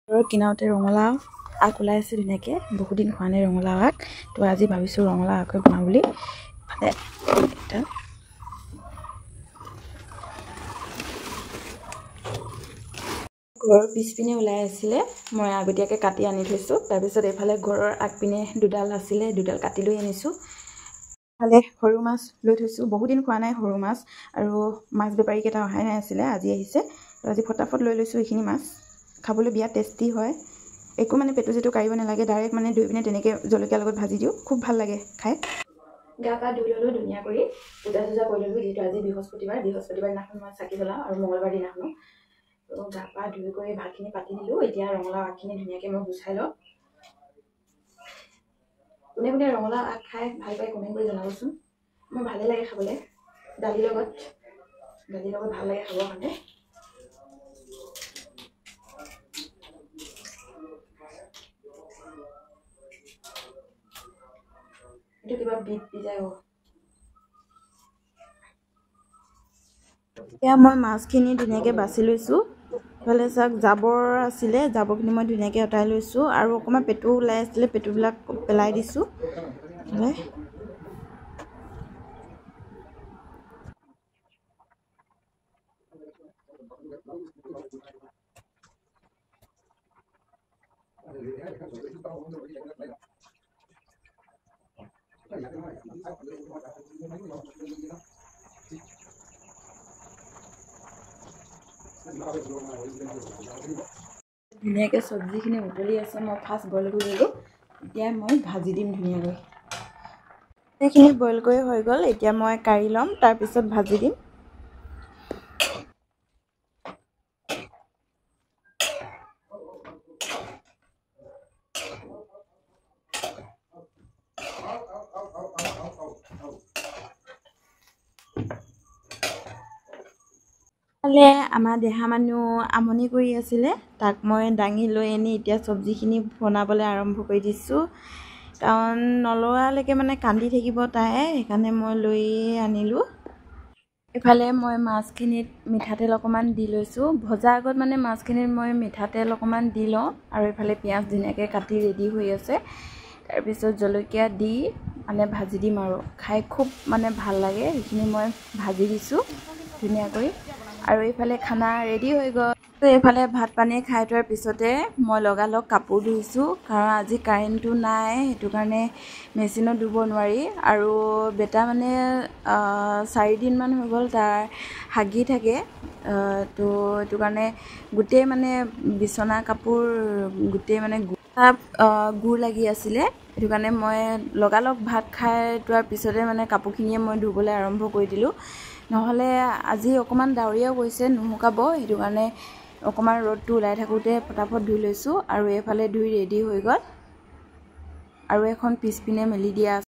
ঘৰৰ কিনাৰতে ৰঙালাও আগ ওলাই আছে ধুনীয়াকৈ, বহুত দিন খোৱা নাই ৰঙালাও আগ। তো আজি ভাবিছোঁ ৰঙালাও আগে বনাওঁ বুলি। ইফালে এটা ঘৰৰ পিছপিনে ওলাই আছিলে, মই আগতীয়াকৈ কাটি আনি থৈছোঁ। তাৰপিছত এইফালে ঘৰৰ আগপিনে দুডাল আছিলে, দুডাল কাটি লৈ আনিছোঁ। ইফালে সৰু মাছ লৈ থৈছোঁ, বহুত দিন খোৱা নাই সৰু মাছ। আৰু মাছ বেপাৰীকেইটা অহাই নাই আছিলে, আজি আহিছে। তো আজি ফটাফট লৈ লৈছোঁ এইখিনি মাছ। খাবলৈ বিৰাট টেষ্টি হয়, একো মানে পেটু চেটু কাঢ়িব নালাগে, ডাইৰেক্ট মানে ধুই পিনে তেনেকৈ জলকীয়াৰ লগত ভাজি দিওঁ, খুব ভাল লাগে খাই। গা পা ধুই ল'লোঁ ধুনীয়া কৰি, পূজা চূজা কৰি ল'লোঁ। যিহেতু আজি বৃহস্পতিবাৰ, বৃহস্পতিবাৰ দিনাখন মই চাকি জ্বলাওঁ আৰু মঙলবাৰ দিনাখনো। তো গা পা ধুই কৰি ভাতখিনি পাতি দিলোঁ। এতিয়া ৰঙালাও আগখিনি ধুনীয়াকৈ মই গুচাই লওঁ। কোনে কোনে ৰঙালাও আগ খাই ভাল পায় কমেণ্ট কৰি জনাবচোন। মোৰ ভালেই লাগে খাবলৈ, দালিৰ লগত ভাল লাগে খাবৰ কাৰণে। এইটো কিবা বিট ভিজাই। এতিয়া মই মাছখিনি ধুনীয়াকৈ বাছি লৈছোঁ। ইফালে চাওক জাবৰ আছিলে, জাবৰখিনি মই ধুনীয়াকৈ আঁতৰাই লৈছোঁ। আৰু অকণমান পেটু ওলাই আছিলে, পেটুবিলাক পেলাই দিছোঁ। ধুনীয়াকৈ চব্জিখিনি উতলি আছে, মই ফাৰ্ষ্ট বইল কৰি ল'লোঁ। এতিয়া মই ভাজি দিম ধুনীয়াকৈ। সেইখিনি বইল কৰি হৈ গ'ল, এতিয়া মই কাঢ়ি ল'ম, তাৰপিছত ভাজি দিম। ইফালে আমাৰ দেহা মানুহ আমনি কৰি আছিলে, তাক মই দাঙি লৈ আনি এতিয়া চব্জিখিনি বনাবলৈ আৰম্ভ কৰি দিছোঁ। কাৰণ নলোৱালৈকে মানে কান্দি থাকিব তাই, সেইকাৰণে মই লৈ আনিলোঁ। ইফালে মই মাছখিনিত মিঠাতেল অকণমান দি লৈছোঁ। ভজাৰ আগত মানে মাছখিনিত মই মিঠাতেল অকণমান দি লওঁ। আৰু এইফালে পিঁয়াজ ধুনীয়াকৈ কাটি ৰেডি হৈ আছে। তাৰপিছত জলকীয়া দি মানে ভাজি দিম আৰু খাই খুব মানে ভাল লাগে। সেইখিনি মই ভাজি দিছোঁ ধুনীয়াকৈ। আৰু এইফালে খানা ৰেডি হৈ গ'ল। তো এইফালে ভাত পানী খাই থোৱাৰ পিছতে মই লগালগ কাপোৰ ধুইছোঁ, কাৰণ আজি কাৰেণ্টটো নাই, সেইটো কাৰণে মেচিনত ধুব নোৱাৰি। আৰু বেটা মানে 4 দিনমান হৈ গ'ল তাৰ হাগি থাকে, তো সেইটো কাৰণে গোটেই মানে বিচনা কাপোৰ গোটেই মানে গুৰ লাগি আছিলে। সেইটো কাৰণে মই লগালগ ভাত খাই থোৱাৰ পিছতে মানে কাপোৰখিনিয়ে মই ধুবলৈ আৰম্ভ কৰি দিলোঁ। নহ'লে আজি অকণমান ডাৱৰীয়াও গৈছে, নুশুকাব, সেইটো কাৰণে অকণমান ৰ'দটো ওলাই থাকোঁতে ফটাফট ধুই লৈছোঁ। আৰু এইফালে ধুই ৰেডি হৈ গ'ল। আৰু এখন পিছপিনে মেলি দিয়া আছে।